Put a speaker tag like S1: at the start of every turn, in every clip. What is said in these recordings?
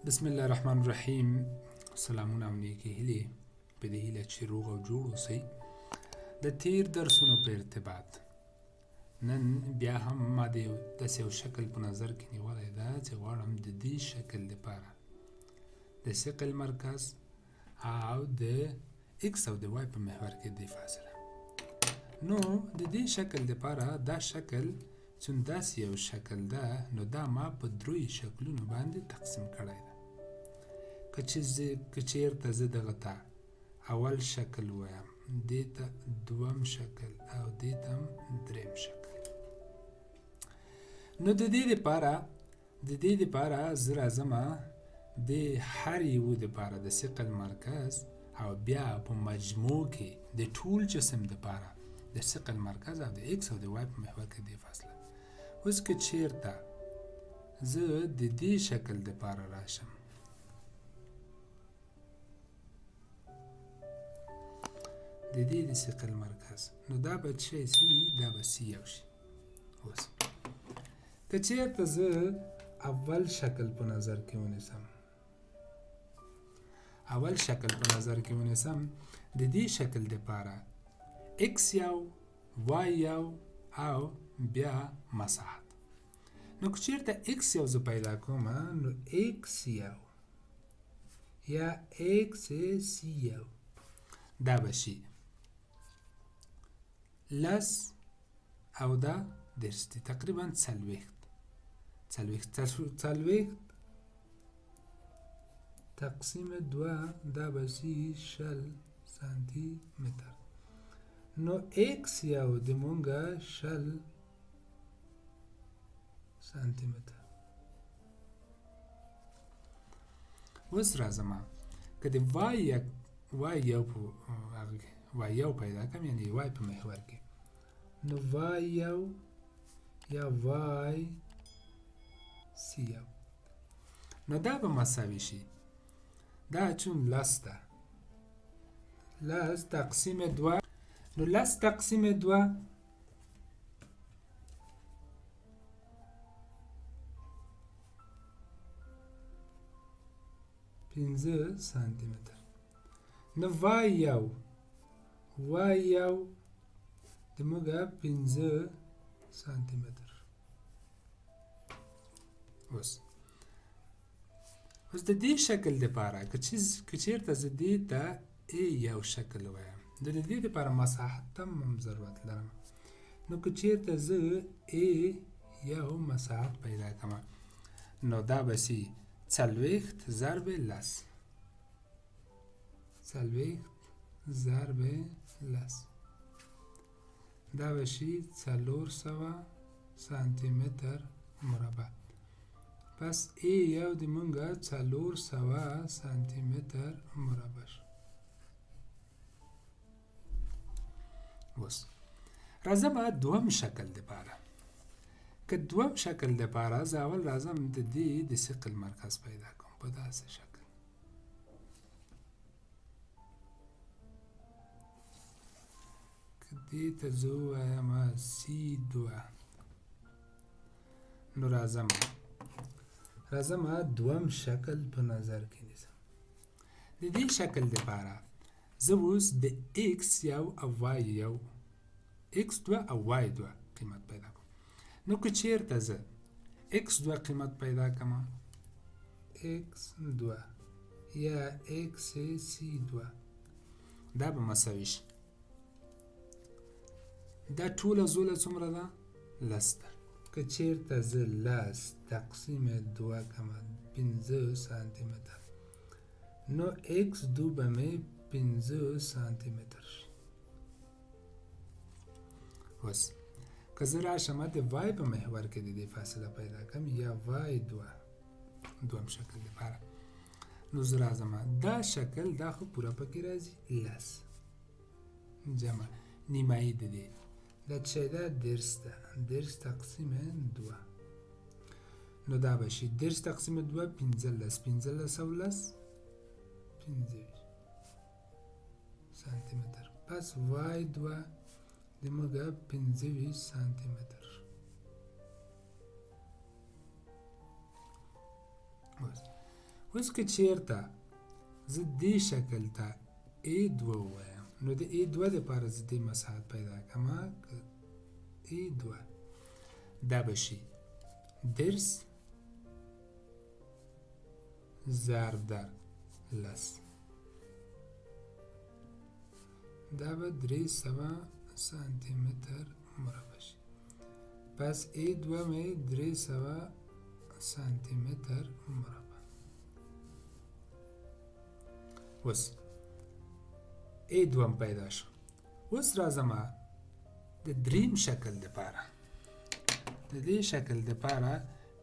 S1: بسم الله الرحمن الرحیم. سلامونه او نیکې هیلې، په دې هیله چې روغ او جوړ اوسئ. د تیر درسونو په ارتباط نن بیا هم ما د یو داسې یو شکل په نظر کې نیولی ده چې غواړم د دې شکل دپاره د ثقل مرکز او د ایکس او د وای په محور کې د فاصله. نو د دې شکل دپاره دا شکل چون داسې یو شکل ده، نو دا ما په دریو شکلونو باندې تقسیم کړی ده. که چیرته زه دغه ته اول شکل وایم، دې ته دوم شکل او دې ته هم دریم شکل. نو د دې دپاره زه راځم د هر یو دپاره د ثقل مرکز او بیا په مجموع کې د ټول جسم دپاره د ثقل مرکز او د ایکس او د وای په محور کې د فاصله. اوس که چیرته زه د دې شکل دپاره راشم، د دې د ثقل مرکز، نو دا به څه شي؟ دا به سی یو شي. اوس که چیرته زه اول شکل په نظر کې ونیسم، اول شکل په نظر کې ونیسم، د دې شکل دپاره x یو، y یو او بیا مساحت. نو که چیرته x یو زه پیدا کوم، نو x یو یا x سی یو دا به شي 10 او دا 30 دي، تقریبا 40، 40، 40 تقسیم دوه، دا به شي 20 سانتي متر. نو ایکس یو د مونږه 20 سانتي متر. اوس راځم که د وای یک، وای یو په هغه کې وای یو پیدا کوم، یعنی وای په محور کې، نو وای یو یا وای سی یو، نو دا به مساوي شي، دا چون 10 ده، 10 تقسیم دوه، نو 10 تقسیم دوه 5 سانتي متر. نو وای یو، وای یو د موږه 5 سانتي متر. اوس د دې شکل دپاره که چیرته زه دې ته ای یو شکل وایم، نو د دې دپاره مساحت ته هم ضرورت لرم. نو که چیرته زه ای یو مساحت پیدا کړم، نو دا به سي 40 ضرب 10، 40 ضرب 10، دا به شي 400 سانتي متر مربع. پس ای یو د مونږه 400 سانتي متر مربع شو. اوس راځم دوم شکل دپاره. که دوم شکل دپاره زه اول راځم د دې د ثقل مرکز پیدا کوم په داسې شکل. که دې ته زه ووایم سی دوه، نو راځم دوم شکل په نظر کې نیسم. د دې شکل دپاره زه اوس د ایکس یو او وای یو، ایکس دوه او وای دوه قیمت پیدا کوم. نو که چیرته زه ایکس دوه قیمت پیدا کړم، ایکس دوه یا ایکس سی دوه، دا به مساوي شي، دا ټوله زوله څومره ده؟ 10 ده. که چیرته زه 10 تقسیم دوه کړم، 5 سانتي متر، نو ایکس دو به مې 5 سانتي متر شي. اوس که زه راشم د وای په محور کې د دې فاصله پیدا کړم یا وای دوه، دوم شکل دپاره، نو زه راځم دا شکل، دا خو پوره پکې راځي، 10 جمع نیمایي د دې، دا چې ده 30 ده، 30 تقسیم دوه، نو دا به شي 30 تقسیم دوه 15، 15 او 10 25 سانتي متر. پس وای دوه د موږه 25 سانتي متر. اوس اوس که چیرته زه دې شکل ته ای دوه ووایم، نو د ای دوه دپاره زه دې مساحت پیدا کړم. که ای دوه دا به شي 30 ضرب در 10، دا به 300 سانتي متر مربع شي. پس ای دوه مې 300 سانتي متر مربع. اوس ای دوه هم پیدا شو. اوس راځم د دریم شکل دپاره. د دې شکل دپاره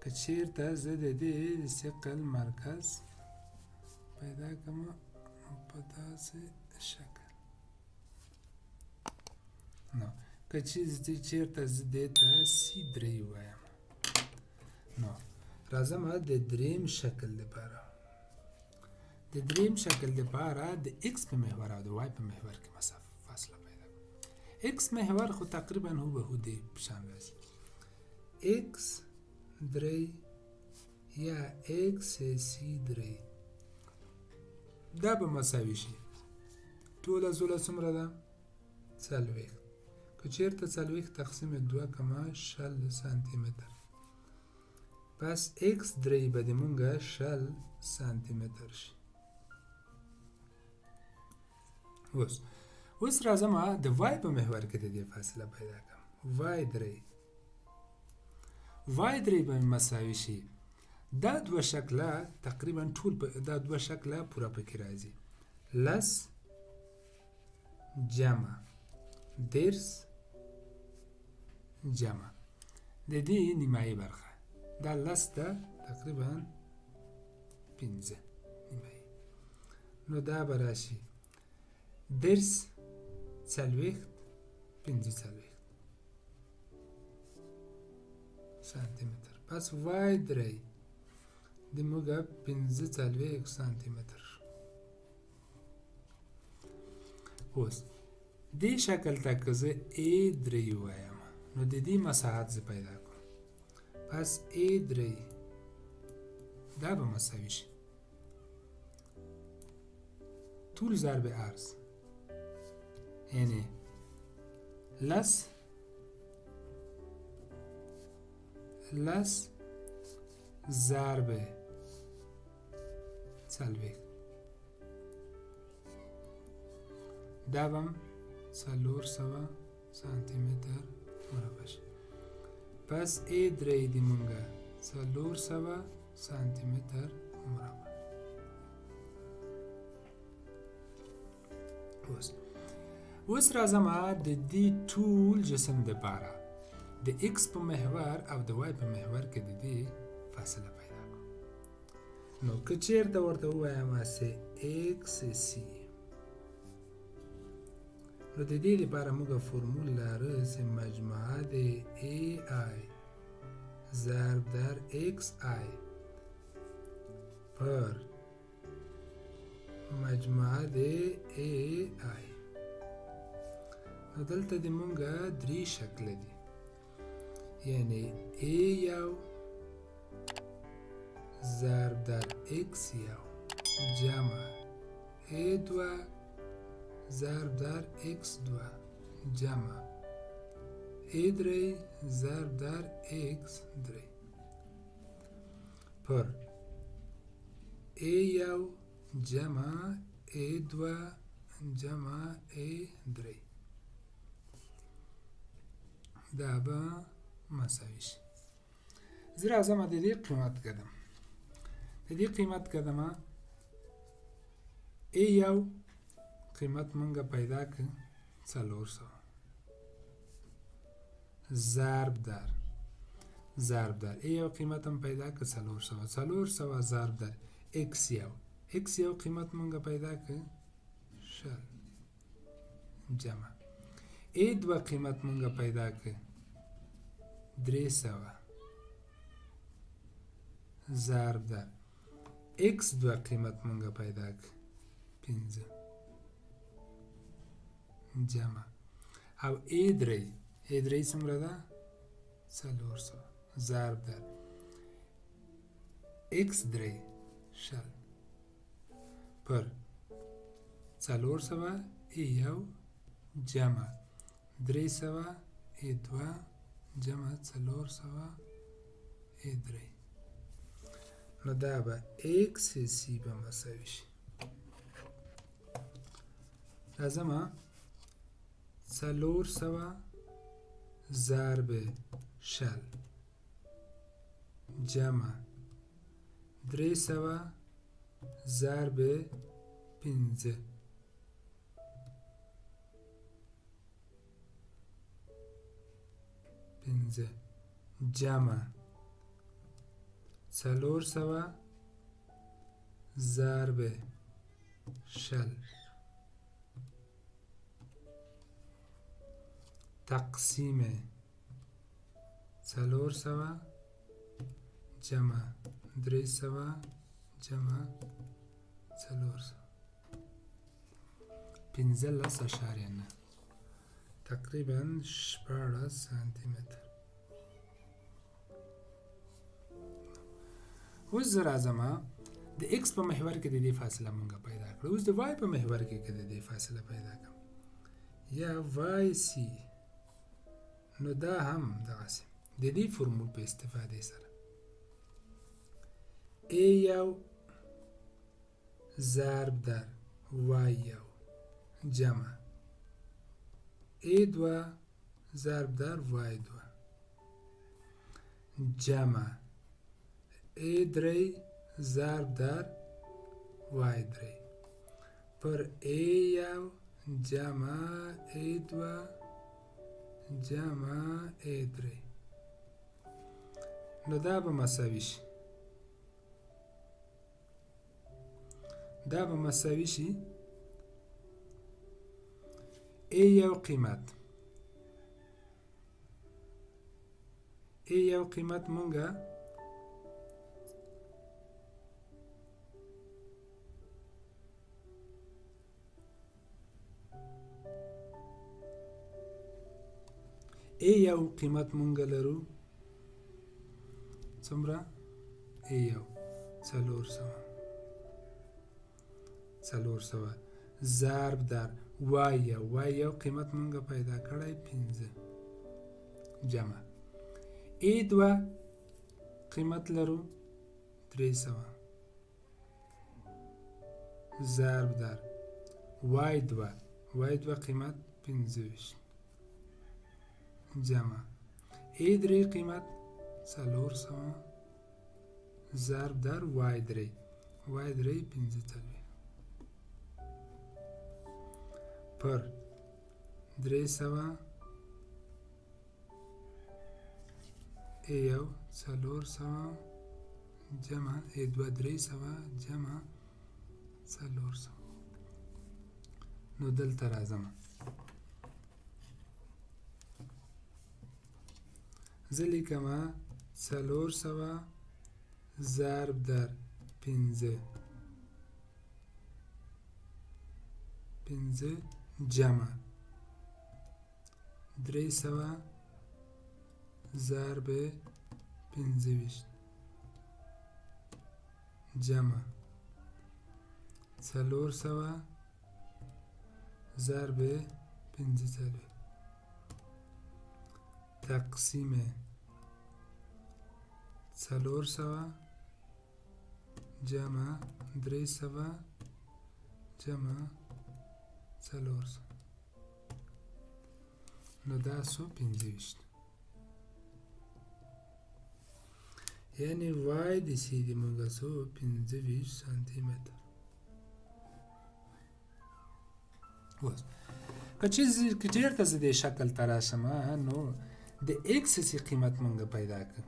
S1: که چیرته زه د دې ثقل مرکز پیدا کړم په داسې شکل، نو که چیرته زه دې ته سی درې ووایم، نو راځم د دریم شکل دپاره. د دریم شکل دپاره د ایکس په محور او د وای په محور کې مسافه فاصله پیدا کړم. ایکس محور خو تقریبا هو به هو دې په شان راځي، ایکس درې یا ایکس سی درې، دا به مساوي شي ټوله ضلع څومره ده؟ 40. که چیرته 40 تقسیم 2.20 سانتي متر، پس ایکس درې به د مونږه 20 سانتي متر شي. اوس راځم د وای په محور کې د دې فاصله پیدا کړم. وای درې، وای درې به مساوي شي، دا دوه شکله تقریبا ټول دا دوه شکله پوره پکې راځي، 10 جمع 30 جمع د دې نیمایي برخه، دا 10 ده تقریبا 5 نیمایي، نو دا به راشي 30 40 45 سانتي متر. پس وای درې د موږ 45 سانتي متر. اوس دې شکل ته که زه ای درې ووایم، نو د دې مساحت زه پیدا کوم. پس ای درې دا به مساوي شي طول ضرب عرض، یعنی 10 10 ضرب 40، دا به هم 400 سانتي متر مربع شي. پس ای درې د مونږه 400 سانتي متر مربع. اوس راځم د دې ټول جسم دپاره د ایکس په محور او د وای په محور کې د دې فاصله پیدا کړو. نو که چیرته ورته ووایم چې ایکس سی، نو د دې لپاره موږ فرمول لرو چې مجموعه د ای آی ضرب در ایکس آی پر مجموعه د ای آی. نو دلته د مونږ درې شکله دي، یعنی ای یو ضرب در ایکس یو جمع ای دوه ضرب در ایکس دوه جمع ای درې ضرب در ایکس درې پر ای یو جمع ای دوه جمع ای درې، دا به مساوي شي. زه راځم د دې قیمت کدم، د دې قیمت کدم ای یو قیمت مونږه پیدا که 400 ضرب در ضرب در ای یو قیمت هم پیدا که 400 400 ضرب در ایکس یو، ایکس یو قیمت مونږه پیدا که 20 جمع ای دوه قیمت مونږه پیدا که 300 ضرب در ایکس دوه قیمت مونږه پیدا که 5 جمع او ای درې، ای درې څومره ده؟ 400 ضرب در ایکس درې 20. پر 400 ای یو جمع 300 ای دوه جمع 400 ای درې. نو دا به ایکس سی به مساوي شي. راځم 400 ضرب 20 جمع 300 ضرب 5 5 جمع 400 ضرب 20 تقسیم 400 جمع 300 جمع 400 15.9 تقریبا 16 سانتي متر. اوس زه راځم د ایکس په محور کې د دې فاصله مونږ پیدا کړو. اوس د وای په محور کې د دې فاصله پیدا کړم یا وای سی، نو دا هم دغسې د دې فرمول په استفادې سره ای یو ضرب در وای یو جمع ای دوه ضرب در وای دوه جمع ای درې ضرب در وای درې پر ای یو جمع ای دوه جمع ای درې. نو دا به مساوي شي، دا به مساوي شي ای یو قیمت، ای یو قیمت مونږه ای یو قیمت مونږه لرو څومره؟ ای یو 400 400 ضرب در وای یو، وای یو قیمت مونږه پیدا کړی 5 جمع ای دوه قیمت لرو 300 ضرب در وای دوه، وای دوه قیمت 25 جمع ای درې قیمت 400 ضرب در وای درې، وای درې 45 پر 300 ای یو 400 جمع ای دوه 300 جمع 400. نو دلته راځم زه لیکم 400 ضرب در 5 5 جمع 300 ضرب 25 جمع 400 ضرب 45 تقسیم 400 جمع 300 جمع 400. نو دا سو 25، یعنی وای د سی د مونږه سو 25 سانتي متر. اوس که چېرته زه دې شکل ته راشم نو د ایکس سی قیمت مونږه پیدا کړم،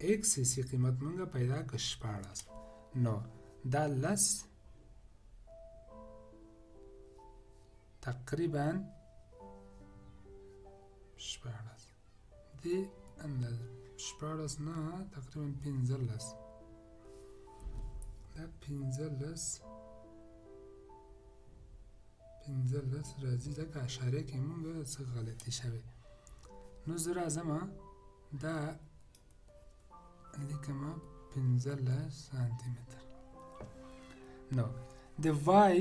S1: ایکس سی قیمت مونږه پیدا کړه 16. نو دا لس تقریبا 16 دې اندازه 16 نه تقریبا 15، دا 15 15 راځي ځکه اشاریه کې مونږ څه غلطي شوې. نو زه راځم دا لیکم 15 سانتي متر. نو د وای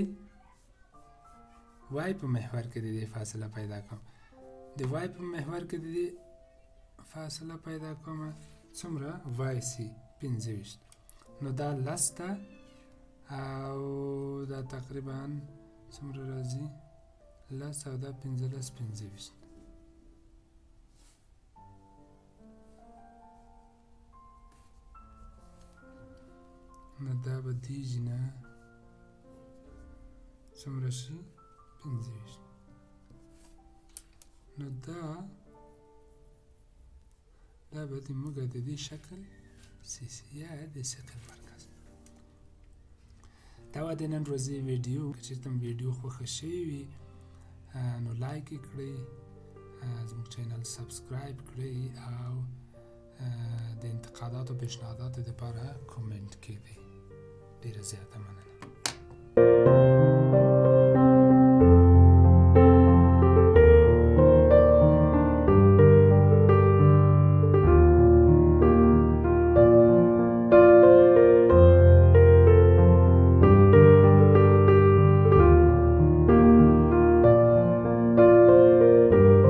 S1: وای په محور کې د دې فاصله پیدا کوم، د وای په محور کې د دې فاصله پیدا کوم څومره؟ وای سی 25. نو دا 10 ده او دا تقریبا څومره راځي؟ 10 او دا 15، 25. نو دا به دیږي نه څومره شي؟ 25. نو دا به د موږ د دې شکل سی سی یا د ثقل مرکز. دا وه د نن ورځې ویډیو. که چېرته مو ویډیو خوښه شوې وي نو لایک یې کړئ، زموږ چینل سبسکرایب کړئ او د انتقاداتو پیشنهاداتو دپاره کومنټ کېږدئ. ډېره زیاته مننه.